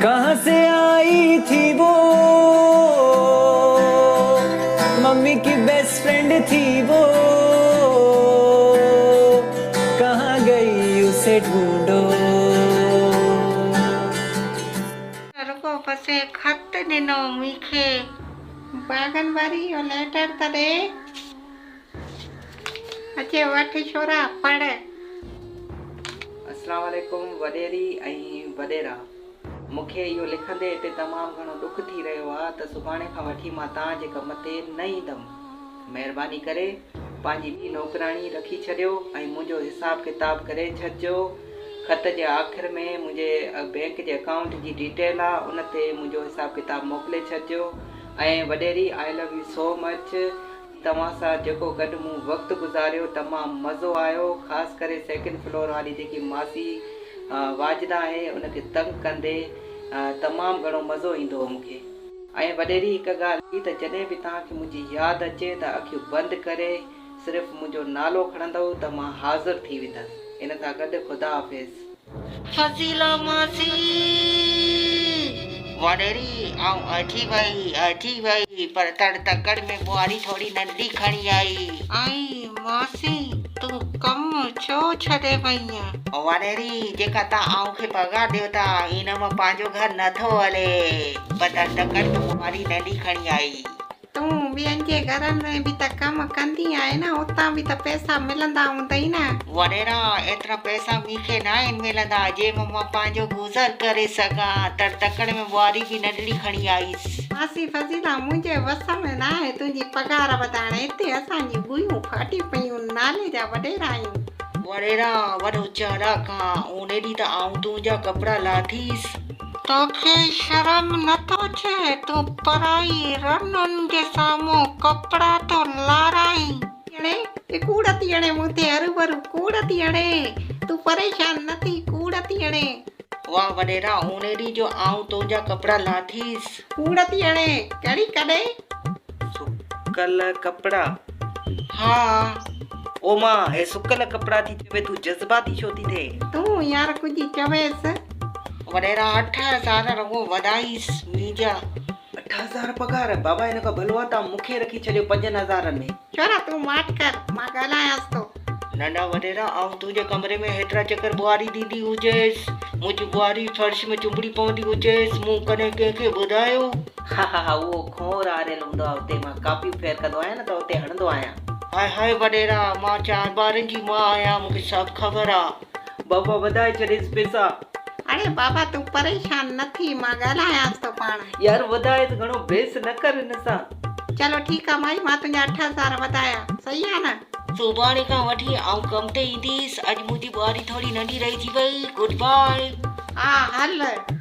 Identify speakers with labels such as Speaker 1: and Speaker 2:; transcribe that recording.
Speaker 1: ڪهان سي آئي ٿي وو ممي ڪي best friend ٿي وو ڪهان گئي اسي ڍونڍو.
Speaker 2: رڳو بس خط ڏنو مون کي.
Speaker 3: باغن واري اهو ليٽر ته ڏي. اچي وٺ ڇورا پڙهه.
Speaker 4: اسلام عليڪم وڏيري ۽ وڏيرا مون کي اهو لکندي هتي تمام گهڻو ڏک ٿي رهيو آ ته سڀاڻي کان وٺي مان توهان جي ڪم تي نه ايندم مهرباني ڪري پنهنجي ٻي نوڪراڻي رکي ڇڏيو ۽ منهنجو حساب ڪتاب ڪري ڇڏجو خط جي آخر ۾ منهنجي بينڪ جي اڪائونٽ جي ڊيٽيل آ ان تي منهنجو حساب ڪتاب موڪلي ڇڏجو ۽ وڏيري I love you so much توهان سان جيڪو گڏ مون وقت گذاريو تمام مزو آيو خاص ڪري سيڪنڊ فلور واري جيڪي ماسي واجده آهي ان کي تنگ ڪندي تمام گهڻو مزو ايندو هو مونکي. ۽ وڏيري هڪ ڳالهه ٻي ته جڏهن به توهان کي منهنجي ياد اچي ته اکيون بند ڪري صرف منهنجو نالو کڻندؤ ته مان حاضر ٿي ويندس ان سان گڏ خدا حافظ.
Speaker 2: فضيلا ماسي! وڏيري، آئون اچي وئي، اچي وئي، پر تڙ تڪڙ ۾ ٻوهاري ٿوري ننڍڙي کڻي آئي. ائي ماسي، تون ڪم ڇو ڇڏي وئينء؟ وڏيري، جيڪا تان آئون کي پگهار ڏيو ٿا، ان مان پنهنجو گهر نٿو هلي، پر تڙ تڪڙ ۾ ٻوهاري ننڍي کڻي آئي.
Speaker 3: تون ٻين جي گهرن ۾ به ته ڪم ڪندي آهين نه، اتان به ته پئسا ملندا هوندئي نه؟
Speaker 2: وڏيرا، ايترا پئسا مون کي ناهن ملندا، جنهن مان مان پنهنجو گذر ڪري سگهان. تڙ تڪڙ ۾ ٻوهاري به ننڍڙي کڻي آيس.
Speaker 3: ماسي فضيلا، منهنجي وس ۾ ناهي تنهنجي پگهار وڌائڻ، هتي اسان جون ڳويون ڦاٽي پيون، نالي جا وڏيرا آهيون.
Speaker 2: وڏيرا، وڏو چالاڪ آن، ان ڏينهن ته آئون تنهنجا ڪپڙا لاٿيس. توکي شرم نٿو اچي، تون پرائي رنن جي سامهون ڪپڙا ٿو لارائين.
Speaker 3: اڙي تي ڪوڙ ٿي هڻين مون تي هروڀرو ڪوڙ ٿي هڻين، تون پريشان نه ٿي ڪوڙ ٿي هڻين.
Speaker 2: واهه وڏيرا، ان ڏينهن جو آئون تنهنجا ڪپڙا لاٿيس.
Speaker 3: ڪوڙ ٿي هڻين، ڪهڙي ڪڏهن؟
Speaker 4: سڪل ڪپڙا؟
Speaker 2: ها.
Speaker 4: او مان، هي سڪل ڪپڙا ٿي چوي، تون جذباتي ڇو ٿي ٿئين؟
Speaker 3: تون يار ڪجهه چويس.
Speaker 2: وڏيرا 8000 رڳو وڌائيس منهنجا.
Speaker 4: 8000 پگهار؟ بابا ان کان ڀلو آ توهان مون کي رکي ڇڏيو پنجن هزارن ۾.
Speaker 3: ڇورا تون ماٺ ڪر، مان ڳالهايانس ٿو.
Speaker 2: نه نه وڏيرا، آئون تنهنجي ڪمري ۾ هيترا چڪر ٻوهاري ڏيندي هجيس، منهنجي ٻوهاري فرش ۾ چنبڙي پوندي هجيس، مون ڪڏهن ڪنهن کي ٻڌايو؟
Speaker 4: ها ها ها اهو کونئر آريل هوندو آ اتي مان ڪاپيون ڦير ڪندو آهيان نه ته اتي هڻندو آهيان.
Speaker 2: هاء هاء وڏيرا، مان چار ٻارن جي ماء آهيان، مون کي سڀ خبر آ.
Speaker 4: بابا وڌائي ڇڏيس پئسا.
Speaker 3: اڙي بابا تون پريشان نه ٿي مان ڳالهايانس ٿو پاڻ.
Speaker 4: يار وڌائيس گهڻو بحث نه ڪر هن سان.
Speaker 3: چلو ٺيڪ آ مائي مان تنهنجا 8000 وڌايا صحيح آ نه.
Speaker 2: سڀاڻي کان وٺي آئون ڪم تي اينديس اڄ منهنجي ٻاري ٿوري ننڍي رهجي وئي گڊ باء.
Speaker 3: ها هل.